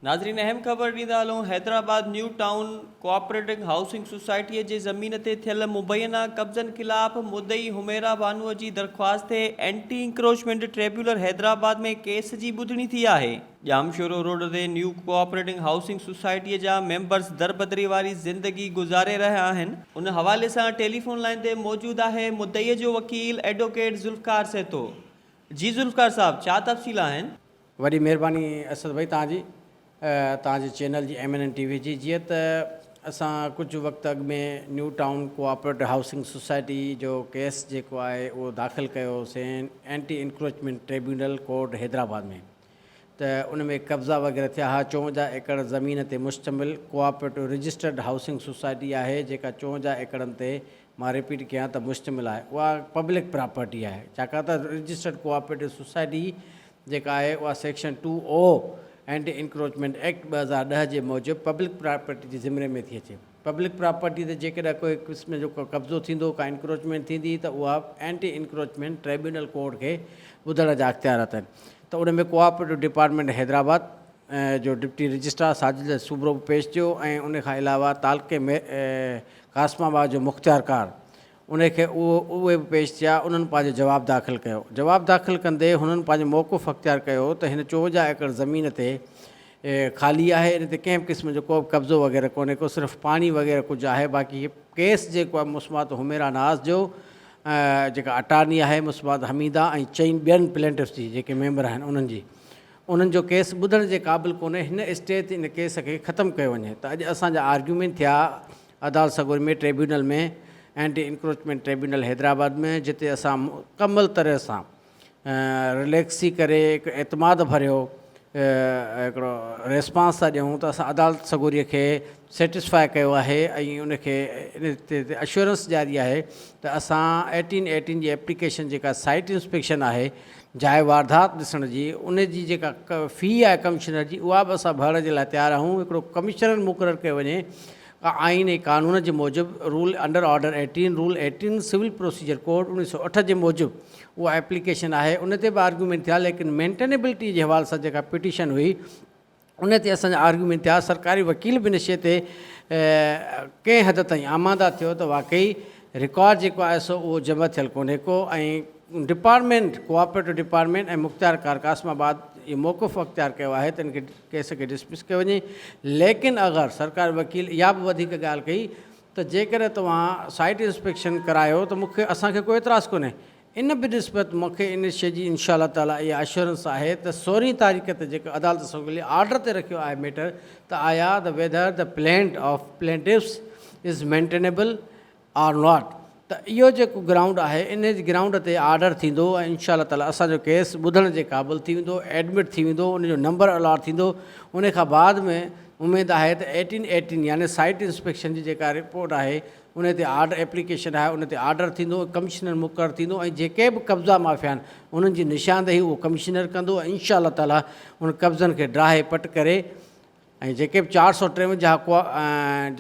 ناظرين اهم خبر ڏيندا هلون Hyderabad new town cooperative housing سوسائٽيء جي زمين تي ٿيل مبينا قبضن خلاف مدعي حميرا بانوء جي درخواست تي anti encroachment tribunal Hyderabad ۾ case جي ٻڌڻي ٿي آهي. ڄامشورو روڊ تي نيو ڪوآپريٽو هائوسنگ سوسائٽيء جا ميمبرز دربدري واري زندگي گذاري رهيا آهن. ان حوالي سان ٽيليفون لائين تي موجود آهي مدعي جو وڪيل ايڊووڪيٽ ذوالفقار سهتو. جي ذوالفقار صاحب ڇا تفصيل آهن؟ وڏي مهرباني اسد ڀائي توهان جي توهان جي چينل جي M N N T V جي جيئن ته اسان ڪجهه وقت اڳ ۾ new town cooperative housing society جو ڪيس جيڪو آهي اهو داخل ڪيو هوسين anti encroachment tribunal court Hyderabad ۾ ته ان ۾ قبضا وغيره ٿيا ها 54 ايڪڙ زمين تي مشتمل ڪوآپريٽو رجسٽرڊ هائوسنگ سوسائٽي آهي جيڪا 54 ايڪڙن تي مان رپيٽ ڪيان ته مشتمل آهي اها پبلڪ پراپرٽي آهي ڇاڪاڻ ته رجسٽرڊ ڪوآپريٽو سوسائٽي جيڪا آهي اها section two O anti encroachment act 2010 جي موجب پبلڪ پراپرٽي جي ذمري ۾ ٿي اچي. پبلڪ پراپرٽي تي جيڪڏهن ڪوئي قسم جو ڪو قبضو ٿيندو، ڪا انڪروچمينٽ ٿيندي ته اها اينٽي انڪروچمينٽ ٽريبيونل ڪورٽ کي ٻڌڻ جا اختيارات آهن ته ان ۾ ڪوآپريٽو ڊپارٽمينٽ حيدرآباد جو ڊپٽي رجسٽرار ساجد علي سومرو به پيش ٿيو ۽ ان کان علاوه تعلقي قاسم آباد جو مختيارڪار انهي کي اهو اهي به پيش ٿيا، انهن پنهنجو جواب داخل ڪيو. جواب داخل ڪندي هنن پنهنجو موقف اختيار ڪيو ته هن 54 ايڪڙ زمين تي خالي آهي، ان تي ڪنهن به قسم جو ڪو به قبضو وغيره ڪونهي ڪو، صرف پاڻي وغيره ڪجهه آهي، باقي هي ڪيس جيڪو آهي مسمات حميرا ناز جو جيڪا اٽارني آهي مسمات حميده ۽ چئن ٻين پلينٽفس جي جيڪي ميمبر آهن انهن جي انهن جو ڪيس ٻڌڻ جي قابل ڪونهي، هن اسٽيج تي ان ڪيس کي ختم ڪيو وڃي ته اڄ اسان جا آرگيومينٽ ٿيا عدالت سڳوري ۾ tribunal ۾ anti encroachment tribunal Hyderabad ۾ جتي اسان مڪمل طرح سان رليڪس ٿي ڪري هڪ اعتماد ڀريو هڪڙو ريسپانس ٿا ڏيون ته اسان عدالت سڳوري کي سيٽسفائي ڪيو آهي ۽ ان کي ان تي اشورنس ڏياري آهي ته اسان ايٽين ايٽين جي ايپليڪيشن جيڪا سائيٽ انسپيڪشن آهي جاء واردات ڏسڻ جي ان جي جيڪا في آهي ڪمشنر جي اها به اسان ڀرڻ جي لاء تيار آهيون هڪڙو ڪمشنر مقرر ڪيو وڃي آئين ۽ قانون جي موجب rule under order eighteen rule eighteen civil procedure code 1908 جي موجب اها ايپليڪيشن آهي ان تي به آرگيومينٽ ٿيا ليڪن مينٽينيبلٽي جي حوالي سان جيڪا پٽيشن هئي ان تي اسان جا آرگيومينٽ ٿيا سرڪاري وڪيل به ان شيء تي ڪنهن حد تائين آماده ٿيو ته واقعي رڪارڊ جيڪو آهي سو اهو جمع ٿيل ڪونهي ڪو ۽ ڊپارٽمينٽ ڪوآپريٽو ڊپارٽمينٽ ۽ مختيار ڪار قاسم آباد اهو موقف اختيار ڪيو آهي ته ان کي ڪيس کي ڊسمس ڪيو وڃي ليڪن اگر سرڪاري وڪيل اها به وڌيڪ ڳالهه ڪئي ته جيڪڏهن توهان سائيٽ انسپيڪشن ڪرايو ته مون کي اسان کي ڪو اعتراض ڪونهي ان به نسبت مون کي ان شيء جي انشاء الله تعالٰي اها اشورنس آهي ته سورهين تاريخ تي جيڪو عدالت سگهلي آرڊر تي رکيو آهي ميٽر ته آيا the whether the plaint of plaintiffs is maintainable or not ته اهو جيڪو گرائونڊ آهي ان گرائونڊ تي آرڊر ٿيندو ۽ انشاء الله تعالٰي اسان جو ڪيس ٻڌڻ جي قابل ٿي ويندو ايڊمٽ ٿي ويندو ان جو نمبر الاٽ ٿيندو ان کان بعد ۾ اميد آهي ته ايٽين ايٽين يعني سائيٽ انسپيڪشن جي جيڪا رپورٽ آهي ان تي آرڊر ايپليڪيشن آهي ان تي آرڊر ٿيندو ڪمشنر مقرر ٿيندو ۽ جيڪي به قبضا مافيا آهن انهن جي نشاندهي اهو ڪمشنر ڪندو ۽ انشاء الله تعالٰي ان قبضن کي ڊاهي پٽ ڪري ۽ جيڪي به 453 ڪو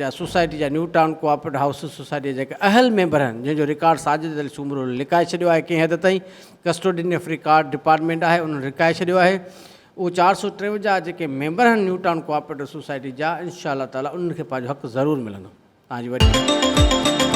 جا سوسائٽي جا new town cooperative housing society جا جيڪي اهل ميمبر آهن جنهن جو رڪارڊ ساجد علي سومرو لڪائي ڇڏيو آهي ڪنهن حد تائين ڪسٽوڊين آف رڪارڊ ڊپارٽمينٽ آهي انهن لڪائي ڇڏيو آهي اهو 453 جيڪي ميمبر آهن نيو ٽائون ڪوآپريٽو سوسائٽي جا انشاء الله تعالي انهن کي پنهنجو حق ضرور ملندو. توهان جي وڏي.